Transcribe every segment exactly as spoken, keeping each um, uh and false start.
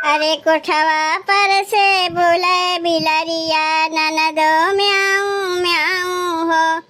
अरे कोठवा पर से बोले बिलरिया, ननदो म्याऊं म्याऊं हो।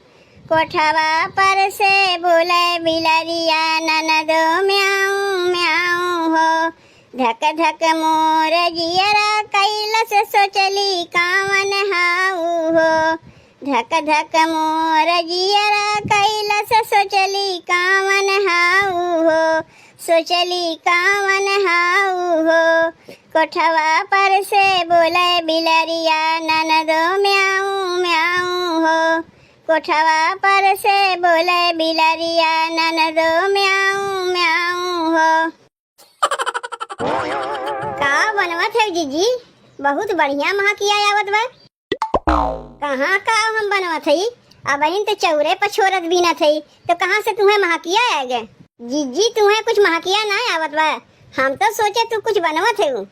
कोठवा पर से बोले बिलरिया, ननदो म्याऊं म्याऊं हो। धक धक मोर जियरा कैलस, सोचली कावन हाऊ हो। धक धक मोर जियरा कैलस, सोचली कावन हाऊ हो। सोचली कावन हाऊ हो। कोठवा पर से बोले बिलरिया, ननदो म्याऊं म्याऊं हो। कोठवा पर से बोले बिलरिया, ननदो म्याऊं म्याऊं हो। का बनवत है जीजी? बहुत बढ़िया महकिया आवत बा। कहाँ का हम बनवत हई? अबहिन तो चौरे पर छोरत बीनत हई, तो कहाँ से तुहें महकिया आएगे? जीजी, तुहें कुछ महकिया ना आवत बा? हम तो सोचे तू कुछ बनवत हऊ।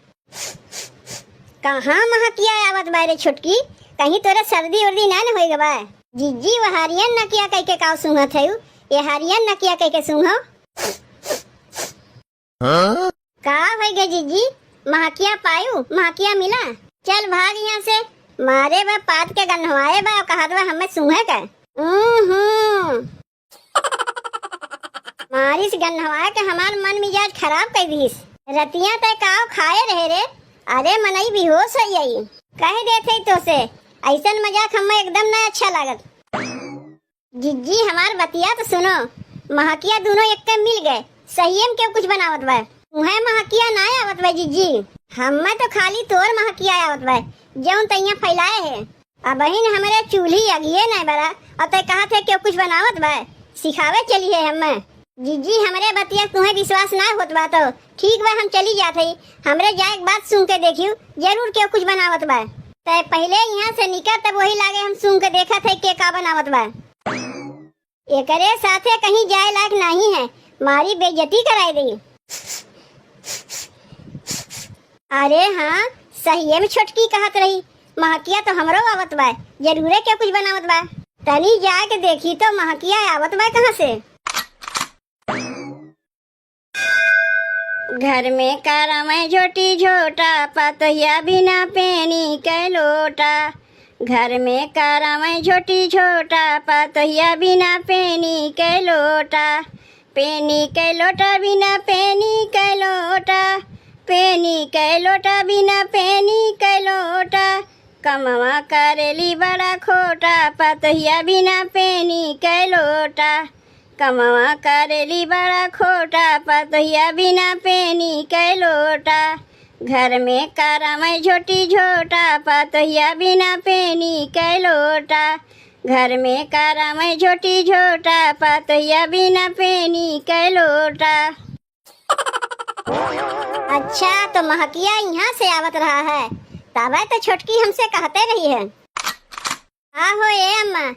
कहाँ महकिया आवत बा रे छोटकी? कहीं तोरे सर्दी उर्दी ना न होई गवा? जीजी, वह हरियन नकिया कह के का सूंघत हऊ? ये हरियन नकिया कह के सूंघो। हाँ? का होई गे जीजी? महकिया पायू, महकिया मिला? चल भाग यहाँ से। मारे बा पात के गन्हवाए बा, कहत बा हमें सूंघे के। हम्म। मारिस गन्हवा के हमार मन मिजाज खराब कर दिस। रतिया तय काव खाए रहे रे? अरे मनई बेहोश हो जाई। कह देत हई तो से, ऐसन मजाक हमें एकदम ना अच्छा लागत। जिज्जी, हमार बतिया तो सुनो। महकिया दोनों एक के मिल गए, सहिए में केहू कुछ बनावत बा। उहे महकिया ना आवत बा जिज्जी, हमें तो खाली तोर महकिया आवत बा, जौन तैया फैलाए है। अबहिन हमरे चूल्ही अगिए नाय बरा, और तय कहत है केहू कुछ बनावत बा, सिखावे चली है हमें। जिज्जी, हमरे बतिया तुहें विश्वास ना होत बा तो ठीक बा, हम चली जात हई। हमरे जाए के बाद सूंघ के देखियो, जरूर केहू कुछ बनावत बा। तय पहिले यहाँ से निकर, तब वही लागे हम सूंघ के देखत हई के का बनावत बा। एकरे साथे कहीं जाए लायक नहीं है, मारी बेइज्जती कराए दी। अरे हाँ, सहिए में छोटकी कहत रही, महकिया तो हमरो आवत बा, जरूरे केहू कुछ बनावत बा। तनी जाए के देखी तो महकिया आवत बा कहाँ से। घर में करम झोटी झोटा, पतोहिया बिना पेनी के लोटा। घर में करम झोटी झोटा, पतोहिया बिना पेनी के लोटा। पेनी के लोटा बिना पेनी के लोटा, पेनी के लोटा बिना पेनी के लोटा। कमवा करेली बड़ा खोटा, पतोहिया बिना पेनी के लोटा। कमवा करेली बड़ा खोटा, पतोहिया बिना पेनी के लोटा। घर में करम झोटी झोटा, पतोहिया बिना पेनी के लोटा। घर में करम झोटी झोटा, पतोहिया बिना पेनी के लोटा। अच्छा, तो महकिया यहाँ से आवत रहा है, तबे तो छोटकी हमसे कहते रही है। आहो ए अम्मा,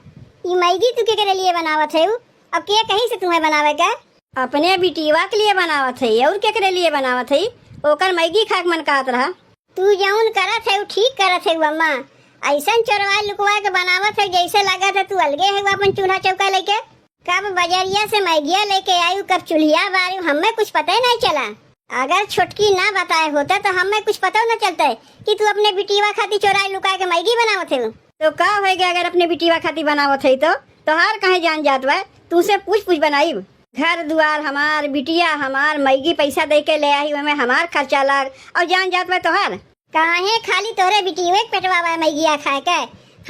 ई मैगी तू केकरे लिए बनावत है? अब के कहीं से तुम्हें बनावे के? अपने बिटिवा के लिए बनावत है, और केकरे लिए बनावत है? ओकर मैगी खाए के मन कहत रहा। तू जौन करत है, उ ठीक करत है अम्मा। ऐसन चोरवा लुकवा के बनावत है, जैसे लागत है तू अलगे है अपन चूल्हा चौका लेके। कब बजरिया से मैगिया लेके आयु, कब चूल्हिया बारू, हमें कुछ पता ही नहीं चला। अगर छोटकी ना बताए होता तो हमें कुछ पता न चलता कि तू अपने बिटिया खातिर चोराई लुकाए के मैगी बनावत है। तो का हो गया, अगर अपने बिटिया खातिर बनावत है तो तोहार कहे जान जात बा, तुमसे पूछ पूछ बनाई। घर दुआर हमार, बिटिया हमार, मैगी पैसा दे के ले आई, हमें हमार खर्चा लाग, और जान जात बा तोहार। काहे खाली तोहरे बिटिये के पेटवा बा मैगिया खाए के?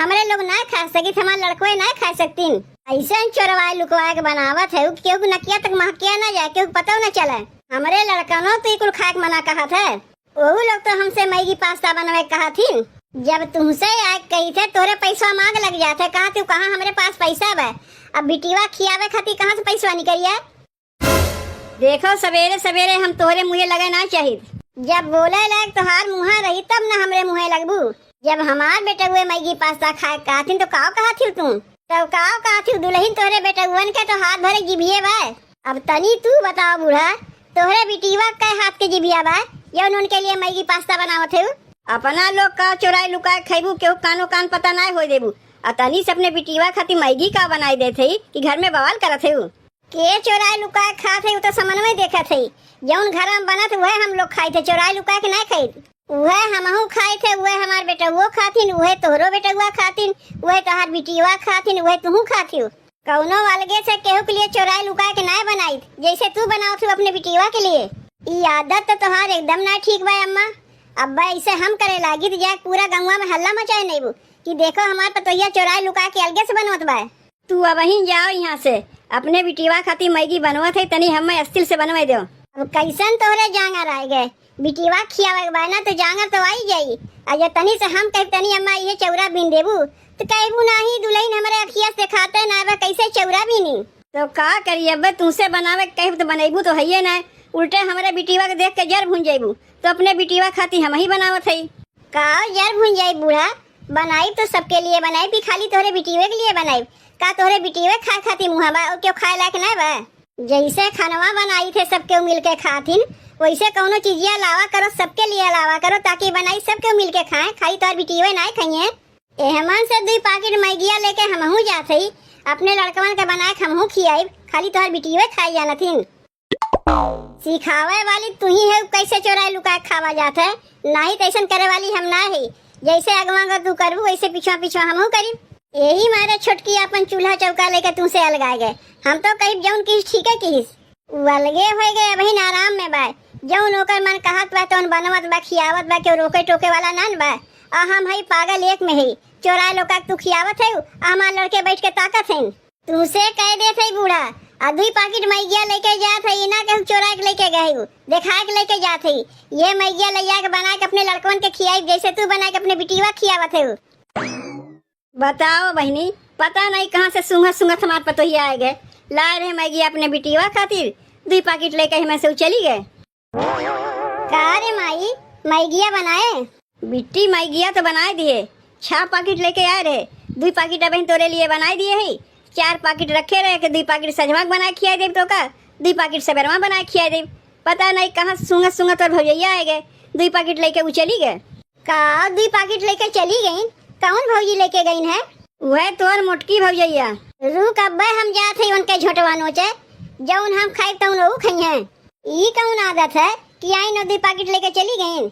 हमरे लोग ना खा सकित, हमार लड़कवे ना खा सकतीन। ऐसन चोरवाए लुकवाए के बनावत है, उ केहू के नकिया तक महकिया ना जाए, केहू के पतो ना चले। हमरे लड़कनो तो ई कुल खाए के मना कहत है। ओहू लोग तो हमसे मैगी पास्ता बनवे के कहत हिन। जब तुमसे आए कही थे, तोहरे पैसा मांग लग जात है, कहा तू कहाँ हमरे पास पैसा बा? अब बिटिया खियावे खातिर कहाँ से पैसा निकलिए? देखो, सवेरे सवेरे हम तोहरे मुँहे लगे ना चाहित। जब बोले लायक तोहार मुँहा रही, तब ना हमरे मुँहे लगबू। जब हमार बेटउए मैगी पास्ता खाए कहथिन, तो काव कहथिउ तू? तब काव कहथिउ, दुलहिन, तोहरे बेटउअन के तो हाथ भरे जिभिए बा। अब तनी तू बताओ बूढ़ा, तोहरे बिटिया के हाथ के जिभिया बा, जौन उनके लिए मैगी पास्ता बनावत है? अपना लोग का चोराई लुकाए खैबू, केहू कानो कान पता नाय होए देबू, आ तनी से अपने बिटिया खातिर मैगी का बनाई देत है कि घर में बवाल करत है? के चोराए लुकाए खात है, उ तो समनवे देखत है। जौन घरा में बनत उहे हम लोग खाइत है, चोराइ लुकाइ के नाहीं खाइत। उहे हमहू खाइत है, उहे हमार बेटउओ खाथिन, उहे तोहरो बेटउआ खाथिन, उहे तोहार बिटिवा खाथिन, उहे तुहू खाथिउ। कउनो अलगे से केहू के लिए चोराइ लुकाइ के नाहीं बनाइत, जइसे तू बनावत हू अपने बिटिवा के लिए। ई आदत तो तोहार एकदम नाहीं ठीक बा अम्मा। अब्बा अइसे हम करे लागी त जाके पूरा गउँवा में हल्ला मचाइ नइबू कि देखो हमार पतोहिया चोराइ लुकाइ के अलगे से बनवत बा। तू अबहिन जाओ इहाँ से, अपने बिटिवा खातिर मैगी बनवत है, तनी हम्मे अस्थिर से बनवइ देउ। अब कइसन तोहरे जाँगर आइ गए, बिटिवा खियावइ के बा ना त जाँगर तो आइ जाई। अउ जब तनी से हम कहिब तनी अम्मा इहे चउरा बीन देबू त कहिबू नाहीं दुलहिन हमरे अँखिया से देखाते नाहीं बा कइसे चउरा बीनी। तो का करी अब्बे, तुहसे बनावइ के कहिब त बनइबू तो हइये नाहीं, उल्टे हमरे बिटिवा के देख के जर भून जइबू। तो अपने बिटिवा खातिर हमहीं बनावत हई। का जर भून जाई बूढ़ा, बनाइब तो सबके लिए बनाइब कि खाली तोहरे बिटिवे के लिए बनाइब? का तोहरे बिटिवे खाए खातिर मुँहा बा अउ केहू खाए लायक नाहीं बा? जइसे खनवा बनाइत है सब केहू मिल के खाथिन, वइसे कउनो चीजिया लावा करो, सबके लिए लावा करो ताकि बनाई सब केहू मिल के खाएँ, खाली तोहर बिटिवे नाहीं खइहें। एहमन से दुइ पाकिट मैगिया लइके हमहूँ जात हई, अपने लड़कवन के बनाए के हमहूँ खियाइब, खाली तोहर बिटिवे खाए जानथिन। सिखावइ वाली तुहीं हउ, कइसे चोराइ लुकाइ खावा जात है, नाहीं त अइसन करइ वाली हम नाहीं हई। जइसे अगवा अगवा तू करबू वइसे पिछवा पिछवा हमहूँ करिब। एही मारे छोटकी आपन चूल्हा चौका लइके तुहसे अलगाइ गए। हम तो कहिब जउन किहिस ठीके किहिस। उ अलगे होइ गए, अबहिन आराम में बाय। जउन ओकर मन कहत बा तउन बनवत बा, खियावत बा, केहू रोके टोके वाला नान बा। अउ हम हई पागल एक में हई, चोराइ लुकाइ के तू खियावत हउ, अउ हमार लड़के बइठ के ताकत हइन। तुहसे कहि देत हई बूढ़ा, अउ दुइ पाकिट मैगिया लइके जात हई, ई ना केहू चोराइ के लइके गए हउ, देखाइ के लइके जात हई। इहे मैगिया लइया के बनाइ के अपने लड़कवन के खियाइब, जइसे तू बनाइ के अपने बिटिवा खियावत हउ। बताओ बहिनी, पता नाहीं कहाँ से सूँघत सूँघत हमार पतोहिया आइ गए, लाए रहे मैगिया अपने बिटिवा खातिर, दुइ पाकिट लइके एहमन से उ चली गए। का रे माई, मैगिया बनाए? बिट्टी, मैगिया तो बनाए दिहे, छह पाकिट लइके आए रहे, दुइ पाकिट अबहिन तोरे लिए बनाए दिहे हई, चार पाकिट रखे रहे कि दुइ पाकिट सझवा के बनाए खियाइ देब तोका, दुइ पाकिट सबेरवा बनाए खियाइ देब। पता नाहीं कहाँ सूँघत सूँघत तोर भौजइया आइ गए, दुइ पाकिट लइके उ चली गए। का दुइ पाकिट लइके चली गइन? कउन भौजी लइके गइन है? उहे तोर मोटकी भौजइया। रुक अब्बे, हम जात हई उनके झोंटवा नोचे, जउन हम खाइब तउन ऊ खइहें। ई कउन आदत है कि आइन अउ दुइ पाकिट लइके चली गइन?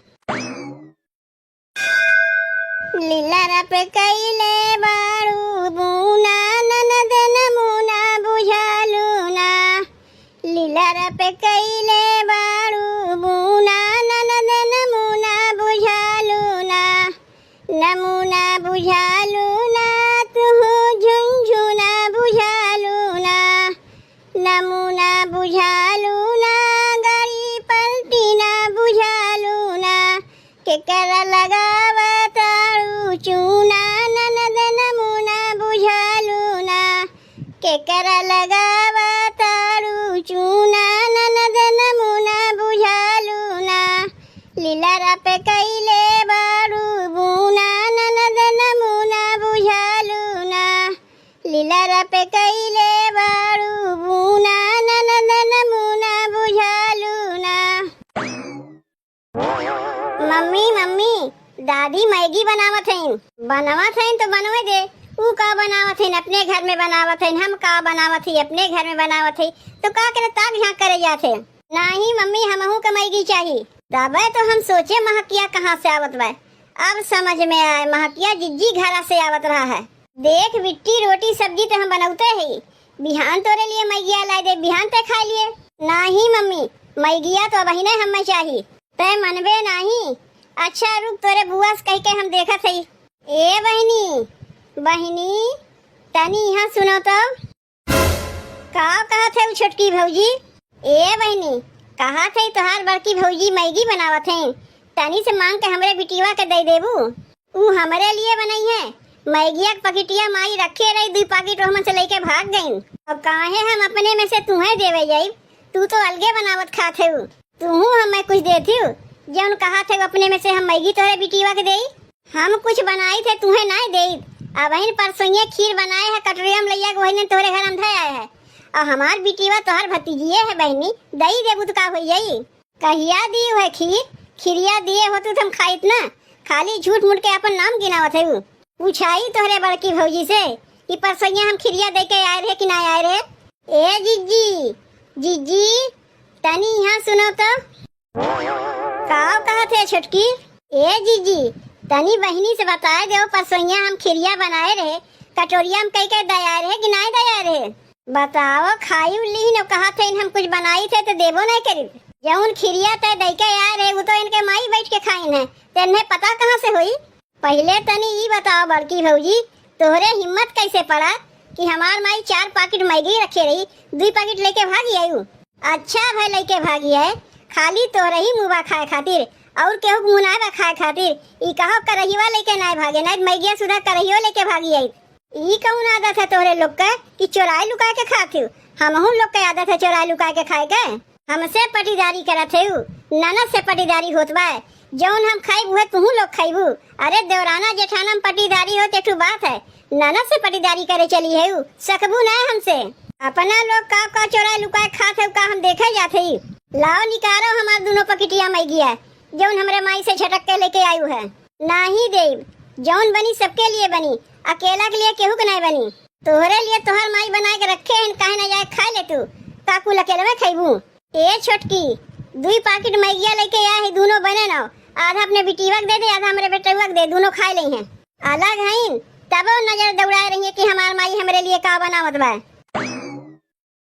लीलरा पे कइले बाड़ू बूना ननद नमूना बुझालू ना। लीलरा पे कइले बाड़ू बूना ननद नमूना बुझालू ना। नमूना बुझालू ना तुहू झुनझुना बुझालू ना। नमूना बुझालू ना गड़ी पलटी ना बुझालू ना। केकरा लगावा तारू चूना ननद नमूना बुझालू ना। केकरा लगावा तारू चूना ननद नमूना बुझालू ना। लीलरा पे कइले बाड़ू बूना ननद नमूना बुझालू ना। लीलरा पे कइले बाड़ू बूना ननद नमूना बुझालू ना। मम्मी, मम्मी, दादी मैगी बनावत हइन। बनावत हइन तो बनवे दे। ऊ का बनावत हइन? अपने घर में बनावत हइन, हम का बनावत हई? अपने घर में बनावत हई तो का करे ताक झाँक करे जात है? नाहीं मम्मी, हमहू के मैगी चाही। तबे तो हम सोचे महकिया कहाँ से आवत बा। अब समझ में आए, महकिया जिज्जी घरा से आवत रहा है। देख बिट्टी, रोटी सब्जी तो हम बनौते हई, बिहान तोरे लिए मैगिया लाइ देब, बिहान ते खाइ लिए। नाहीं मम्मी, मैगिया तो अबहिने हम्मे चाही। तै मनबे नाहीं? अच्छा रुक, तोरे बुआ से कहि के हम देखत हई। ए बहिनी, बहिनी, तनी इहाँ सुनो तो। का कहत हउ छोटकी भौजी? ए बहिनी, कहत हई तोहार बड़की भौजी मैगी बनावत हइन, तनी से माँग के हमरे बिटिवा के दइ देबू। ऊ हमरे लिए बनइहें। मैगिया के पकिटिया माई रखे रही, दुइ पाकिट ओहमन से लइके भाग गइन। अब काहे हम अपने में से तुहें देवे जाइब? तू तो अलगे बनावत खात हउ। तुहूँ हमें कुछ देतिउ, जउन कहत हउ अपने में से हम मैगी तोहरे बिटिवा के देई। हम कुछ बनाइत है तुहें नाहीं देइब। अबहिन परसोइये खीर बनाए है, कटोरिया में लइया के वही दिन तोहरे घर हम धइ आए है। अउ हमार बिटिवा तोहार भतीजिये है बहिनी, दइ देबू त का होइ जाई? कहिया दिउ है खीर? खीरिया दिए होतू त हम खाइत ना, खाली झूठ मूठ के आपन नाम गिनावत है उ। पूछाई तोहरे बड़की भौजी से कि परसोइया हम खीरिया दइ के आए रहे कि नाहीं आए रहे। ए जिज्जी, जिज्जी, तनी यहाँ सुनो तो। का कहत है छोटकी? ए जीजी, तनी बहिनी से बताए देव, परसोइया हम खिरिया बनाए रहे, कटोरिया में कई के दया रहे कि नाई दया रहे? बताओ, खाई लीन और कहत है हम कुछ बनाई थे तो देबो नहीं करी। जौन खिरिया तय दई के आए रहे, वो तो इनके माई बैठ के खाइन है, तो इन्हें पता कहाँ से होई? पहिले तनी ई बताओ बड़की भौजी, तोहरे हिम्मत कैसे पड़ा कि हमार माई चार पाकिट मैगी रखे रही, दुई पाकिट लेके भागी आयु? अच्छा भय लेके भागी है, खाली तोहरे ही मुँह बा खाए खातिर, और केहू के मुँह नाय बा खाए खातिर। ई कहो करहिवा लेके नाय भागे, नाय मैगिया सुधा करहियो लेके भागी आई। ई कौन आदत है तोहरे लोग के कि चोराई लुकाए के खात हो? हमहू लोग के आदत है चोराई लुकाए के खाए के। हमसे पटीदारी करत है उ, ननद से पटीदारी होत बा। जौन हम खाइब उहे तुहू लोग खाइबू। अरे देवराना जेठाना में पटीदारी हो ते ठू बात है, ननद से पटीदारी करे चली है उ, सकबू ना हमसे। अपना लोग का का चोराए लुकाए खात है का हम देखे जात है। लाओ निकारो हमार दोनों पकिटिया मैगिया, जौन हमरे माई से झटक के लेके आयु है। नाही देब, जौन बनी सबके लिए बनी, अकेला के लिए केहू के नहीं बनी। तोहरे लिए तोहर माई बनाए के रखे हैं, काहे ना जाए खाए ले तू, का कुल अकेलवे खइबू? ए छोटकी, दुई पाकिट मैगिया लेके आए है, दोनों बने ना, आधा अपने बिटीवा के दे दे, आधा हमरे बेटउआ के दे, दोनों खाए ले हैं। अलग हईन, तबो नजर दौड़ाए रही है कि हमार माई हमरे लिए का बनावत बा।